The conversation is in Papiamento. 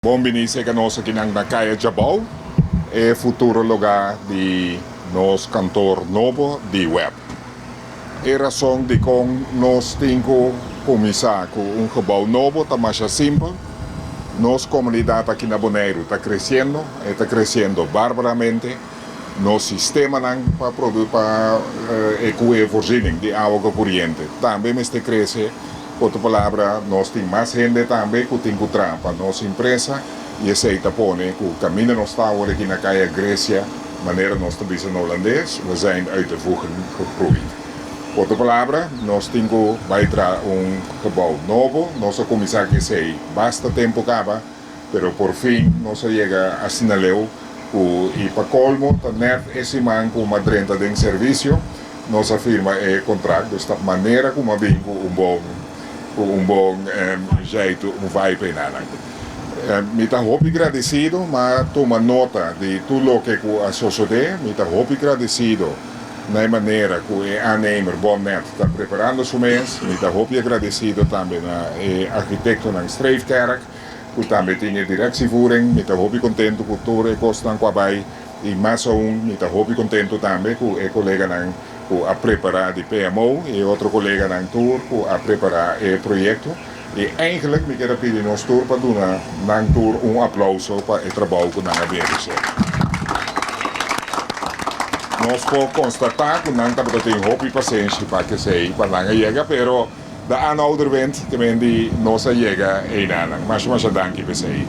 Bon bini serka nos akinan na Kaya Djabou, e futuro lugá di nos kantor nobo di web. E rason dikon nos tin ku kuminsá ku un gebou nobo ta masha simpel, nos komunidat aki na Boneiru ta kresiendo, e ta kresiendo barbaramente, nos sistemanan pa produ pa e ku e voorziening di awa ku kuriente tambe mester krese. Ku otro palabra, nos tin mas hende tambe ku tin ku traha pa nos empresa i esei ta pone ku kaminda nos ta awor aki na Kaya Grecia, manera nos ta bisa na holandes, we zijn uit de voegen gegroeid. Ku otro palabra, nos tin ku bai traha un gebou nobo. Nos a kuminsá ku esei basta tempu kaba, pero por fin nos a yega asina leu ku i pa kolmo ta nèt e siman ku m'a drenta den servisio. Nos a firma e contract, dus ta manera cu m'a bin cu un bon cu un bon jeitu, un vibe eynanan. Mi ta hopi gradecido, m'a tuma nota di tur loke cu a sosode. Mi ta hopi gradecido na e manera cu e aannemer Bonnet ta preparando su mes. Mi ta hopi agradecido tambe na e architectonan Streefkerk cu tambe tin e directievoering. Mi ta hopi contento cu tur e cosnan cu a bay. I mas aun mi ta hopi kontentu tambe ku e koleganan ku a prepará di PMO i e otro koleganan tur ku a prepará e proyekto. I eigenlik mi kier a pidi nos tur pa duna nan tur un aplouso pa e trabou ku nan a realisá. Nos por konstatá ku nan tabata tin hopi pasenshi pa kesei pa nan a yega, pero de aanhouder wint, te men di nos a yega einanan. Masha masha danki p'esei.